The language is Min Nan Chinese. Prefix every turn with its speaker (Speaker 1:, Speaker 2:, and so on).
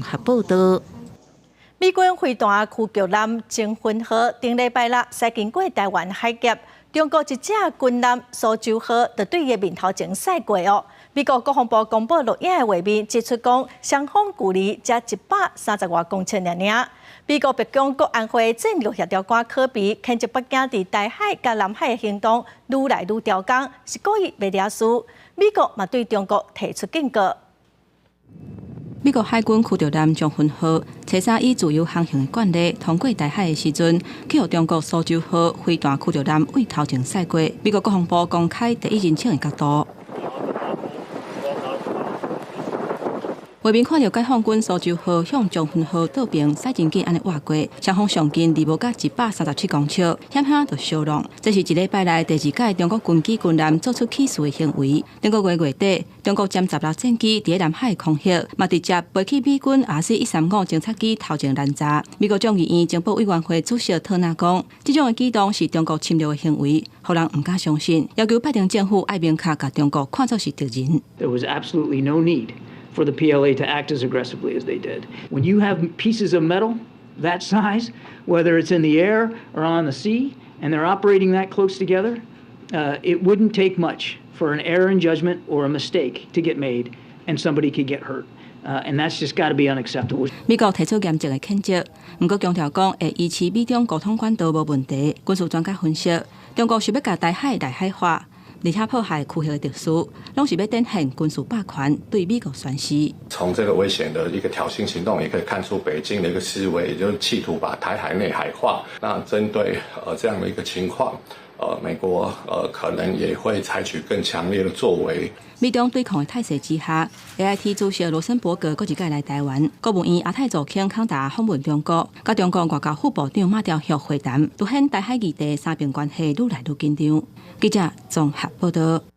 Speaker 1: 合報道。
Speaker 2: 美軍飛彈驅逐艦征魂號頂禮拜六駛經過台灣海峽，中國一隻軍艦蘇州號就對伊面頭前駛過哦。美國國防部公布錄影的畫面，指出講雙方距離才130外公尺爾爾。美國白宮國安會戰略協調官柯比譴責北京佇台海佮南海的行動愈來愈刁工，是故意欲惹事。美國嘛對中國提出警告。
Speaker 3: 美國海軍驅逐艦將軍號，初三以自由航行的慣例通過台海的時陣，去予中國蘇州號飛彈驅逐艦對頭前駛過。美國國防部公開第一人稱的角度。畫面看著解放軍蘇州號向將軍號倒爿駛真緊按呢倚過，雙方上近離無甲137公尺，險險就相挵。這是一禮拜內第二擺中國軍機軍艦做出起事的行為。頂個月月底，中國殲十六戰機佇南海空域，嘛直接飛去美軍 RC-135偵察機頭前攔查。美國眾議院情報委員會主席特納講，這種的舉動是中國侵略的行為，予人毋敢相信，要求拜登政府愛明確共中國看作是敵人。
Speaker 4: There was absolutely no need for the PLA to act as aggressively as they did. When you have pieces of metal that size, whether it's in the air or on the sea, and they're operating that close together, it wouldn't take much for an error in judgment or a mistake to get made, and somebody could get hurt. And that's just got to be unacceptable.
Speaker 3: 美國提出嚴正的譴責，毋過強調講會維持美中溝通管道無問題。軍事專家分析，中國是欲共台海內海化，而且破壞區域的秩序，攏是欲展現軍事霸權，對美國宣示。
Speaker 5: 從這個危險的一個挑釁行動，也可以看出北京的一個思維，也就是企圖把台海內海化。那針對這樣的一個情況，美國可能也會採取更強烈的作為。
Speaker 3: 美中對抗的態勢之下，AIT 主席羅森伯格閣一擺來台灣，國務院亞太助卿康達訪問中國，佮中國外交副部長馬朝旭會談，凸顯台海議題三邊關係愈來愈緊張。記者綜合報道。